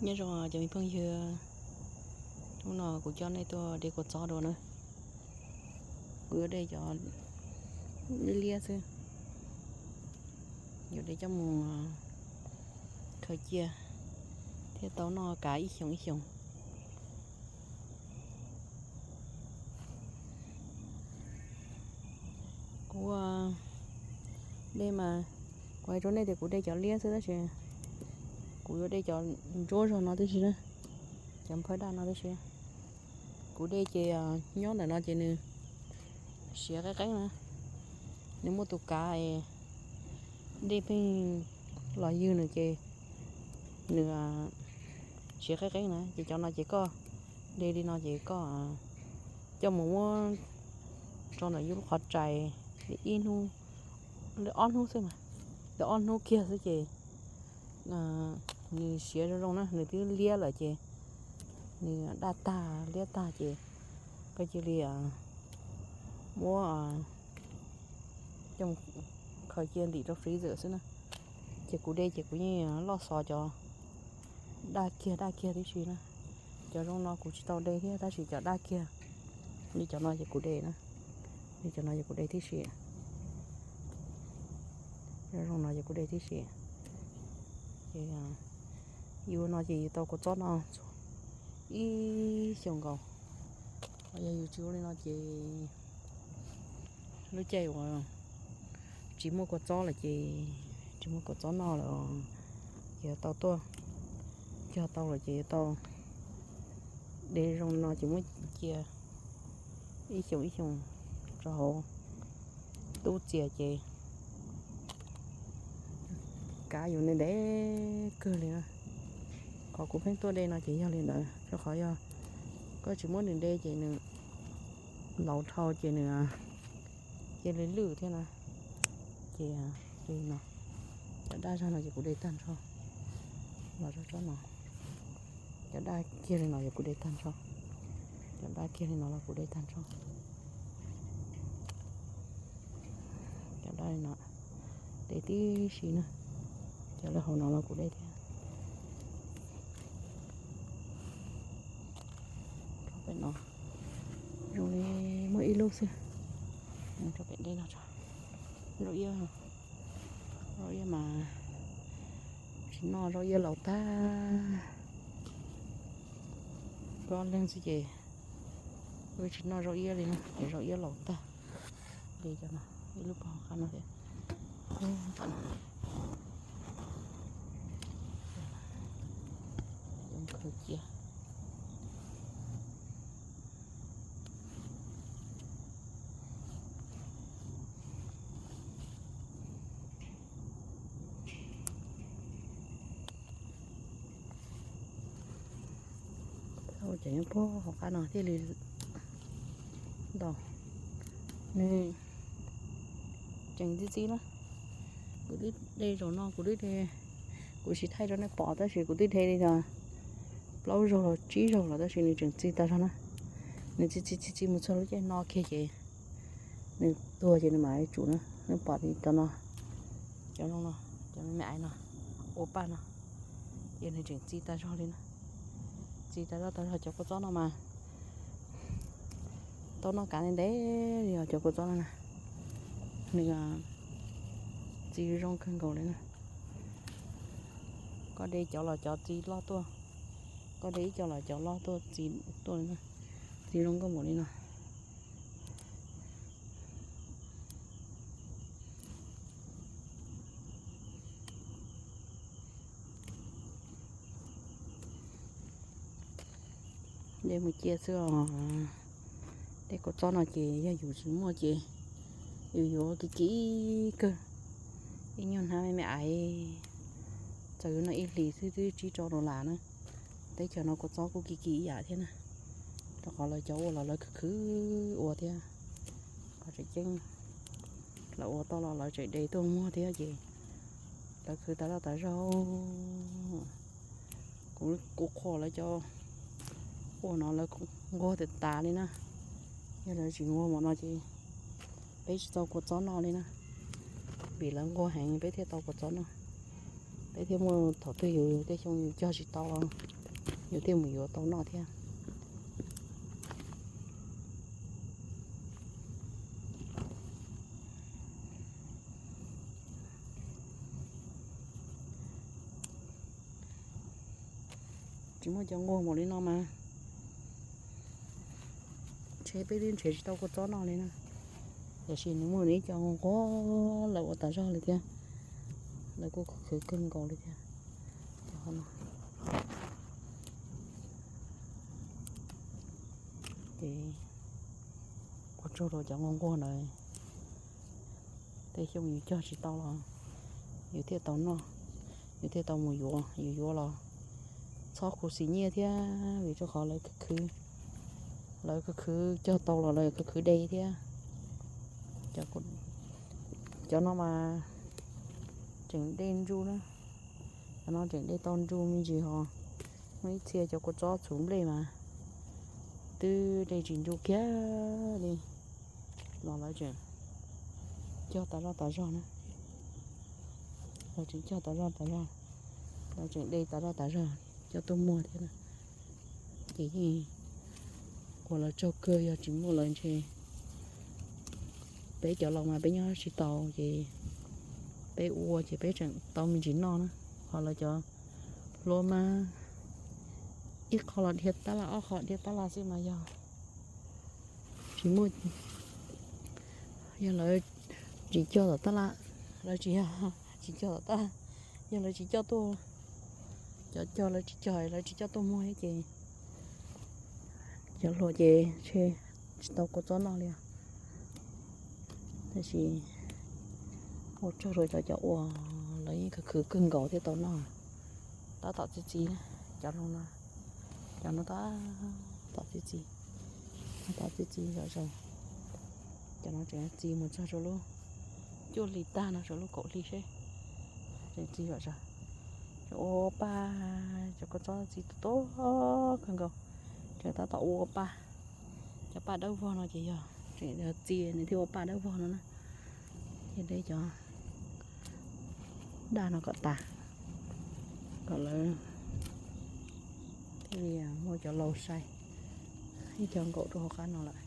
Nyob zoo cov me phooj ywg, hnub no kuv coj nej tuaj de kua txob dua na. Kuv yuav de cov liab liab xwb, yuav de coj mus khaws cia thiaj tau noj kav ib xyoos ib xyoos. Kuv de mas, kuv hais rau nej tias kuv de cov liab xwb tab sis kuv yuav de cov ntsuab zog no tib si na, cov nphawb daj no tib si. Kuv de ces nyob ntawm no ces nws siav qeeb qeeb na, nws muaj tus kav es dej pheej los ywg nws ces nws siav qeeb qeeb na. Ces cov no ces koj de li no ces koj coj mus muab tso ntawm yus lub qhov rais li ib hnub, li ob hnub xwb mas, li ob hnub kiag xwb ces nws siav zoo zoo na, nws twb liab lawm ces nws daj tag liab tag ces koj cia li muab coj khaws cia ntim rau freezer xwb na. Ces kuv de ces kuv yeej loj xov cov daj kiag daj kiag tib si na. Cov zoo no kuv tsis tau de thiab tab sis cov daj kiag li cov no ces kuv de na, li cov no ces kuv de tib si. Zoo no ces kuv de tib si. Ces yus no ces yus tau kua txob no ib xyoos nkaus. Yog yus tsis ua li no ces lub caij uas tsis muaj kua txob lawm ces tsis muaj kua txob noj lawm, ces yuav tau tuaj cog tau lawm ces yuav tau de zoo no ces muab cia ib xyoos ib xyoos rau hauv tub txias ces kav yus ntev ntev kawg li na. Qhov kuv pheej tuaj de no ces yog li ntawd, rau qhov yog koj tsis muab nws de ces nws laus dhau ces nws cia li lwj thiab na. Ces li no, cov daj zog no ces kuv de tag nrho los rau tsob no. Cov daj kiag li no ces kuv de tag nrho. Cov daj kiag li no los kuv de tag nrho. Cov daj li no de tib si na. Cov lawv hauv no los kuv de thiab. Rau pem no zoo li muaj ib lub xwb. Rau pem dej no tso. Zaub iab, zaub iab mas tsis noj zaub iab laus tag. Kuv ob leeg xwb ces wb tsis noj zaub iab li na, ces zaub iab laus tag. De cov no ib lub pov qab no thiab. Khaws cia. Ces nyob puag hauv qab no thiaj li ntau. Nws tseem txi txiv na. Kuv twb de zaum no kuv twb de, kuv tsis thaij rau nej pom tab sis kuv twb de li tau plaub zaug los tsib zaug los tab sis nws tseem txi tag zog na. Nws txi txi txi txi mus txog lub caij no kiag ces nws tuag ces nws mam li tsum na. Nej pom li cov no, cov zoo no, cov me me aiv no, ua paj no, ces nws tseem txi tag zog li na. Txi tag zog tag zog cov kua txob no mas tau noj kav ntev ntev li os cov kua txob no na. Nws txi zoo kawg nkaus li na. Koj de cov los cov txi loj tuaj, koj de ib co los cov loj tuaj txi tuaj li na. Txi zoo nkauj npaum li no. De mus cia xwb os. Tej kua txob no ces yog yus tsis muaj ces yus yuav kiv kiv kawg. Ib nyuag hnab me me aiv, txawm no ib hlis xwb twb tsib rau dollar na. Teb chaws no kua txob kuj kiv kiv ib yam thiab na, rau qhov lawv cov ua los lawv khwv khwv ua thiab. Qhov tseem ceeb, lawv ua tau los lawv tseem de tuaj muag thiab ces lawv khwv tas zog tas zog. Kuv, kuv qhuas lawv cov ua no lawv nquag tas tas li na. Yog lawv tsis nquag npaum no ces peb tsis tau kua txob noj li na. Vim lawv nquag heev peb thiaj tau kua txob noj. Peb thiaj muaj thaum twg yus tej xyoo yus cog tsis tau los Yus thiaj mus yuav tau noj thiab. Tsis muaj cov nquag npaum li no mas ntshe peb twb nrhiav tsis tau kua txob noj li na. Tiam sis nws muaj nws ib co nquag nquag lawv ua tas zog li thiab. Lawv kuj khwv khwv kawg nkaus li thiab. Ces ua tsaug rau cov nquag nquag ntawd. Tej xyoo yus cog tsis tau los yus thiaj tau noj, yus thiaj tau mus yuav, yus yuav los txhob khuv xim nyiaj thiab vim rau qhov lawv khwv khwv, lawv khwv khwv cog tau los lawv khwv khwv de thiab. Cov no mas tseem de ntsuj na, cov no tseem de tau ntsuj me ntsis ho muaj ib txhia cov kua txob txhuv nplej mas twb de tsis ntsuj kiag li los lawv tseem cog tas zoj tas zog na. Lawv tseem cog tas zoj tas zog, lawv tseem de tas zoj tas zog coj tuaj muag thiab na. Ces yeej ua lawv tsaug kawg, yog tsis muaj lawv ntshe peb cov laus mas peb nyob tsis tau ces peb ua ces peb tseem tau me ntsis noj na. Ho lawv cov hluas mas ib qho los dhia tab laj, ob qho dhia tab laj xwb mas yog tsis muaj, yog lawv tsis cog tom tab laj, lawv tsis, tsis cog tom tab, yog lawv tsis coj tuaj, cov cog lawv tsis cog, lawv tsis coj tuaj muag thiab ces cov hluas ces ntshe tsis tau kua txob noj li os. Tab sis ua tsaug rau cov, cov uas lawv yeej khwv khwv kawg nkaus thiaj tau noj. Tab tom txi txiv, cov no, cov no tab tom txi txiv, tab tom txi txiv zom zaws. Cov no tseem txi mus txog rau lub cuaj hlis tag no, rau lub kaum hli seb. Tseem txi zom zaws, tseem ua paj, cov kua txob txi tuaj tuaj kawg nkaus, tseem tab tom ua paj. Cov paj dawb vog no ces yog tseem txi nws thiaj ua paj dawb vog no na. Ces de cov daj no kom tas, kom lawv thiaj li muaj cov laus sai. Ib co nkaum rau hauv qab no lawm.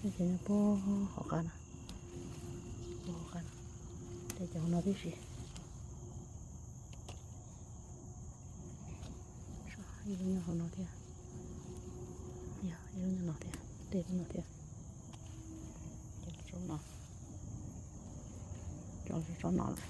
Ces nyob puag hauv qab no, puag hauv qab no, de cov hauv no tib si. Ib lub nyob hauv no thiab, ib lub nyob no thiab, de lub no thiab. Ces tso no, tso tso no lawm.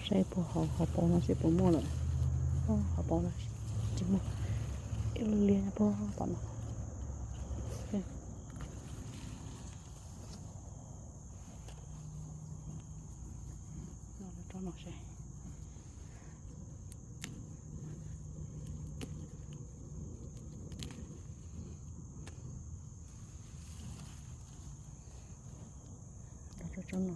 Saib puag hauv, hauv paus no seb puas muaj lawm. Hauv paus no tsis muaj. Ib lub liab nyob puag tom no. Tso no seb. Tso no.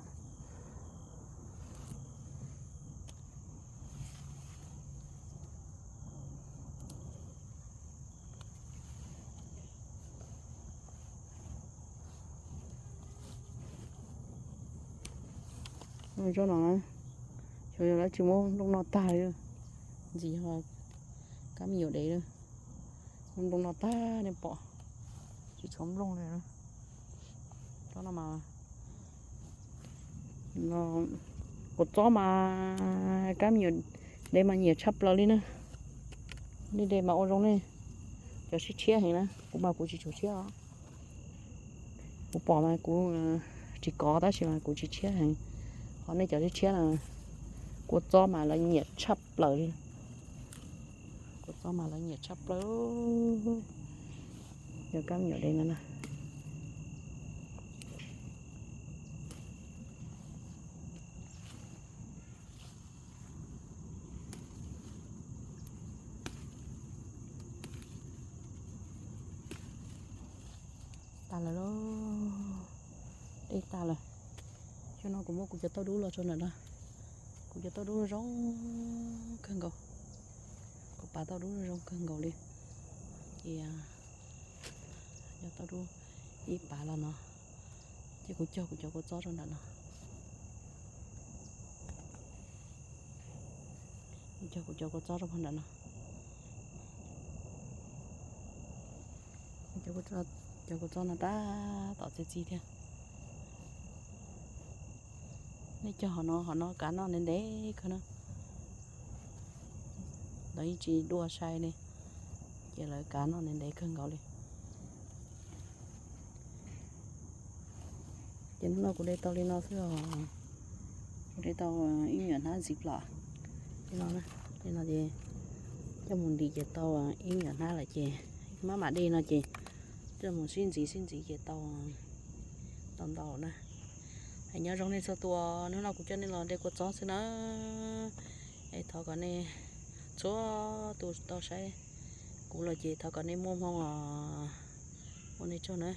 Tso no, xyov yog lawv tsis muab nplooj no tag li, ntxiv ho kab me nyuam dev lawm. Muab nplooj no tag nej pom, tsis tshuav nplooj li. Tsob no mas, kua txob mas kab me nyuam dev mas nyiam tshaj plaws li na. Nej de mas ua zoo nej cov sib tshiab heev na, kuv mas kuv tsis tshua tshiab os. Kuv pom mas kuv tsis kov tab sis mas kuv tsis tshiab heev. Ho nej cov sib tshiab na, kua txob mas lawv nyiam tshaj plaws li. Txob mas lawv nyiam tshaj plaws. Cov kab me nyuam de no na. Tas lawm lauj, dej tas lawm. Xyoo no kuv muab kuv cov tauj dub los rau ntawm no. Kuv cov tauj dub zoo kawg nkaus. Kuv pav tauj dub zoo kawg nkaus li. Ces cov tauj dub ib pav los no, ces kuv cog kuv cov kua txob rau ntawm no. Kuv cog kuv cov kua txob rau ntawm no. Cov kua txob no tab tom txi txiv thiab. Nej cog hom no, hom no kav noj ntev ntev kawg na. Lawv yeej tsis dua sai li, ces lawv kav noj ntev ntev kawg nkaus li. Ces hnub no kuv de tau li no xwb os. Kuv de tau ib me nyuam hnab ntxiv plom li no. Li no ces coj mus ntim ces tau ib me nyuam hnab lawm ces maj mam de no ces coj mus sib ntxiv sib ntxiv ces tau ntau ntau na. Es nyob zoo nej txhua tus, hnub no kuv coj nej los de kua txob xwb na. Es thov kom nej txhua tus tau saib kuv los ces thov kom nej muaj hmoo os. Ua nej tsaug na.